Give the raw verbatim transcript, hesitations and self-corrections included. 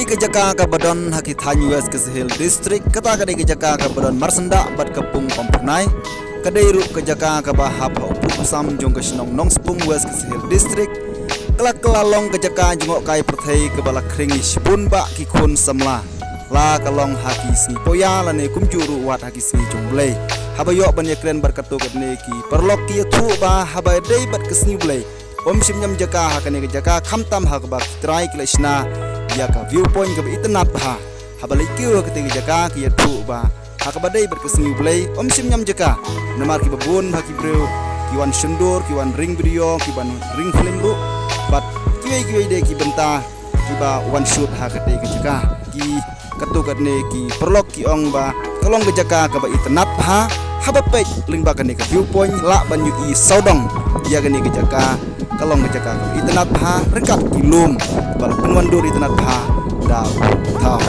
Ka jaka kaba don ha ki thaiñ West Khasi Hills District, kata ka dei ka jaka kaba don marsyndah bad ka pung Pamphyrnai. Ka dei ruh ka jaka kaba hap ha u puk u sam jong ka shnong Nongspung, West Khasi Hills District. Ka la kylla long ka jaka jngohkai pyrthei kaba la khring ïa shibun bah ki khun samla, la ka long ha ki sngi Poya lane kumjuh ruh wat ha ki sngi jong U Blei. Haba ïoh ban ïakren bad katto katne ki paralok ki ïathuh ba haba dei bad ka sngi U Blei, ym shym ñiam jaka ha kane ka jaka, khamtam ha kaba ki trai ki la shna ïa ka view point kaba itynnad bha. Haba leit kiew ha kata ka jaka ki ïathuh ba ha kaba dei bad ka sngi U Blei ym shym ñiam jaka, namar kiba bun ha ki briew ki wan shondur, ki wan ring video, ki wan ring film ruh, bad kiwei kiwei de ki bynta kiba wan shoot ha kata ka jaka. Ki katto katne ki paralok ki ong ba ka long ka jaka kaba itynnad bha. Haba peit lyngba kane ka view point lah ban ïohi sawdong ïa kane ka jaka, ka long ka jaka kaba itynnad bha ryngkat ki lum ba la pynwandur itynnad bha da u thaw.